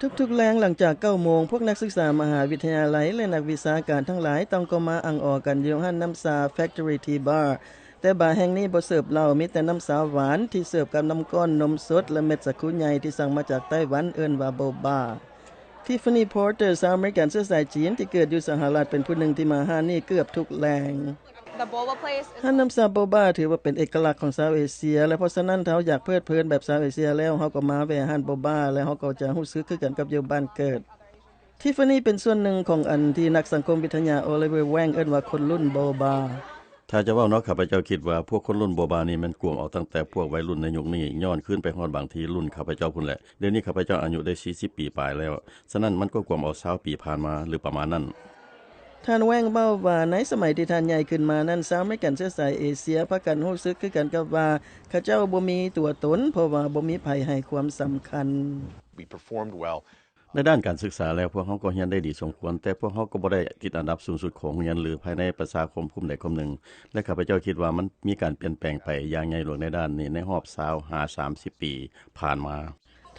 ທຸກໆແລງຫຼັງຈາກເກົ້າໂມງ, ພວກນັກສຶກສາມະຫາວິທະຍາໄລ ແລະ ນັກວິຊາການທັງຫຼາຍ ຕ້ອງກໍມາອັ່ງອໍກັນຢູ່ຮ້ານນ້ຳຊາ Factory Tea Bar. ແຕ່ບາແຫ່ງນີ້ບໍ່ເສີບເຫຼົ້າ, ມີແຕ່ນ້ຳຊາຫວານທີ່ເສີບກັບນ້ຳກ້ອນນົມສົດ ແລະ ເມັດສາຄູໃຫຍ່ທີ່ສັ່ງມາຈາກໄຕ້ຫວັນ, ເອີ້ນວ່າ Boba. Tiffany Porter ຊາວອາເມລິກັນເຊື້ອສາຍຈີນທີ່ເກີດຢູ່ສະຫະລັດ ເປັນຜູ້ໜຶ່ງທີ່ມາຮ້ານນີ້ເກືອບທຸກແລງ. The boba place is ຮ້ານນ້ຳຊາ Boba ຖືວ່າເປັນເອກະລັກຂອງຊາວເອເຊຍ ແລະ ເພາະສະນັ້ນ ຖ້າເຮົາຢາກເພີດເພີນແບບຊາວເອເຊຍແລ້ວ ເຮົາກໍມາແວ່ຮ້ານ Boba ແລ້ວເຮົາກໍຈະຮູ້ສຶກຄືກັນກັບຢູ່ບ້ານເກີດ. Tiffany ເປັນສ່ວນໜຶ່ງຂອງອັນທີ່ນັກສັງຄົມວິທະຍາ Oliver Wang ເອີ້ນວ່າຄົນລຸ້ນ Boba. ຖ້າຈະເວົ້າເນາະ, ຂ້າພະເຈົ້າຄິດວ່າພວກຄົນລຸ້ນ Boba ນີ້ແມ່ນກວມເອົາຕັ້ງແຕ່ພວກໄວລຸ້ນໃນຍຸກນີ້ ຍ້ອນຄືນໄປຮອດບາງທີລຸ້ນຂ້າພະເຈົ້າພຸ້ນແຫຼະ. ດຽວນີ້ຂ້າພະເຈົ້າອາຍຸໄດ້ສີ່ສິບປີປາຍແລ້ວ, ສະນັ້ນມັນກໍກວມເອົາຊາວປີຜ່ານມາ ຫຼື ປະມານນັ້ນ. ທ່ານ Wang ເວົ້າວ່າ ໃນສະໄໝທີ່ທ່ານໃຫຍ່ຂຶ້ນມານັ້ນ ຊາວອາເມລິກັນເຊື້ອສາຍເອເຊຍພາກັນຮູ້ສຶກຄືກັນກັບວ່າ ເຂົາເຈົ້າບໍ່ມີຕົວຕົນ ເພາະວ່າບໍ່ມີໃຜໃຫ້ຄວາມສຳຄັນ. We performed well. ໃນດ້ານການສຶກສາແລ້ວ ພວກເຮົາກໍຮຽນໄດ້ດີສົມຄວນ, ແຕ່ພວກເຮົາກໍບໍ່ໄດ້ຕິດອັນດັບສູງສຸດຂອງໂຮງຮຽນ ຫຼື ພາຍໃນປະຊາຄົມກຸ່ມໃດກຸ່ມໜຶ່ງ ແລະ ຂ້າພະເຈົ້າຄິດວ່າມັນມີການປ່ຽນແປງໄປຢ່າງໃຫຍ່ຫຼວງໃນດ້ານນີ້ໃນຮອບຊາວຫາສາມສິບປີຜ່ານມາ.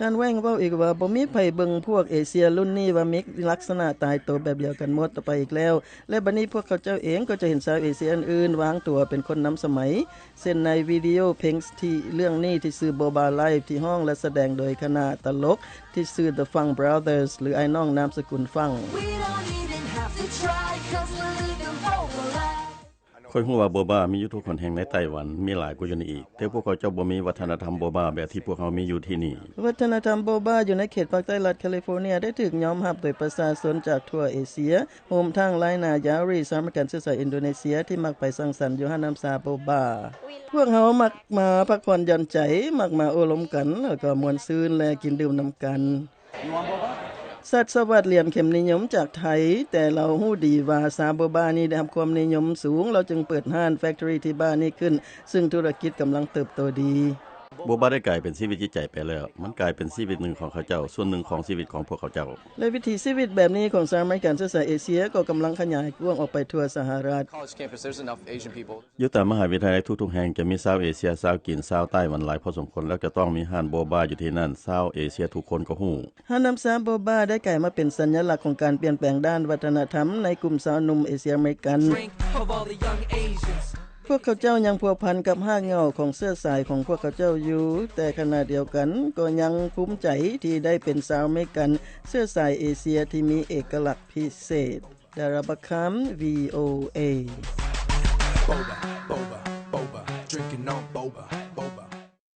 ທ່ານ Wang ເວົ້າອີກວ່າ ບໍ່ມີໃຜເບິ່ງພວກເອເຊຍລຸ້ນນີ້ວ່າມີລັກສະນະຕາຍໂຕແບບດຽວກັນໝົດຕໍ່ໄປອີກແລ້ວ ແລະ ບັດນີ້ພວກເຂົາເຈົ້າເອງກໍຈະເຫັນຊາວເອເຊຍອື່ນໆວາງຕົວເປັນຄົນນຳສະໄໝ ເຊັ່ນໃນວິດີໂອເພງທີ່ເລື່ອງນີ້ທີ່ຊື່ Boba Life ທີ່ຮ້ອງ ແລະ ສະແດງໂດຍຄະນະຕະຫຼົກທີ່ຊື່ The Funk Brothers ຫຼື ອ້າຍນ້ອງນາມສະກຸນ Funk. We don't even have to try 'cause we're living boba life. ຂ້ອຍຮູ້ວ່າ Boba ມີຢູ່ທຸກຫົນແຫ່ງໃນໄຕ້ຫວັນ, ມີຫຼາຍກວ່າຢູ່ນີ້ອີກ, ແຕ່ພວກເຂົາເຈົ້າບໍ່ມີວັດທະນະທຳ Boba ແບບທີ່ພວກເຮົາມີຢູ່ທີ່ນີ້. ວັດທະນະທຳ Boba ຢູ່ໃນເຂດພາກໃຕ້ລັດ California ໄດ້ຖືກຍອມຮັບໂດຍປະຊາຊົນຈາກທົ່ວເອເຊຍ, ໂຮມທັງ Laina Yari ຊາວອາເມລິກັນເຊື້ອສາຍອິນໂດເນເຊຍ ທີ່ມັກໄປສັງສັນຢູ່ຮ້ານນ້ຳຊາ Boba. ພວກເຮົາມັກມາພັກຜ່ອນຢ່ອນໃຈ, ມັກມາໂອ້ລົມກັນ, ແລ້ວກໍມ່ວນຊື່ນ ແລະ ກິນດື່ມນຳກັນ. You want boba? ສັດສະຫວັດ ຫຼຽນເຂັມນິຍົມຈາກໄທ, ແຕ່ລາວຮູ້ດີວ່າຊາ Boba ນີ້ໄດ້ຮັບຄວາມນິຍົມສູງ, ລາວຈຶ່ງເປີດຮ້ານ Factory Tea Bar ນີ້ຂຶ້ນ, ຊຶ່ງທຸລະກິດກຳລັງເຕີບໂຕດີ. Boba ໄດ້ກາຍເປັນຊີວິດຈິດໃຈໄປແລ້ວ, ມັນກາຍເປັນຊີວິດໜຶ່ງຂອງເຂົາເຈົ້າ, ສ່ວນໜຶ່ງຂອງຊີວິດຂອງພວກເຂົາເຈົ້າ. ແລະ ວິຖີຊີວິດແບບນີ້ຂອງຊາວອາເມລິກັນເຊື້ອສາຍເອເຊຍກໍກຳລັງຂະຫຍາຍກວ້າງອອກໄປທົ່ວສະຫະລັດ. College campus, there's enough Asian people. ຢູ່ຕາມມະຫາວິທະຍາໄລທຸກໆແຫ່ງຈະມີຊາວເອເຊຍ, ຊາວຈີນ, ຊາວໄຕ້ຫວັນຫຼາຍພໍສົມຄວນ ແລ້ວຈະຕ້ອງມີຮ້ານ Boba ຢູ່ທີ່ນັ້ນ, ຊາວເອເຊຍທຸກຄົນກໍຮູ້. ຮ້ານນ້ຳຊາ Boba ໄດ້ກາຍມາເປັນສັນຍະລັກຂອງການປ່ຽນແປງດ້ານວັດທະນະທຳໃນກຸ່ມຊາວໜຸ່ມເອເຊຍອາເມລິກັນ. Drink of all the young Asians. ພວກເຂົາເຈົ້າຍັງພົວພັນກັບຮາກເຫງົ້າຂອງເຊື້ອສາຍຂອງພວກເຂົາເຈົ້າຢູ່, ແຕ່ຂະນະດຽວກັນກໍຍັງພູມໃຈທີ່ໄດ້ເປັນຊາວອາເມລິກັນເຊື້ອສາຍເອເຊຍທີ່ມີເອກະລັກພິເສດ. Dara Bakham, VOA. Boba, boba, boba, drinking on boba.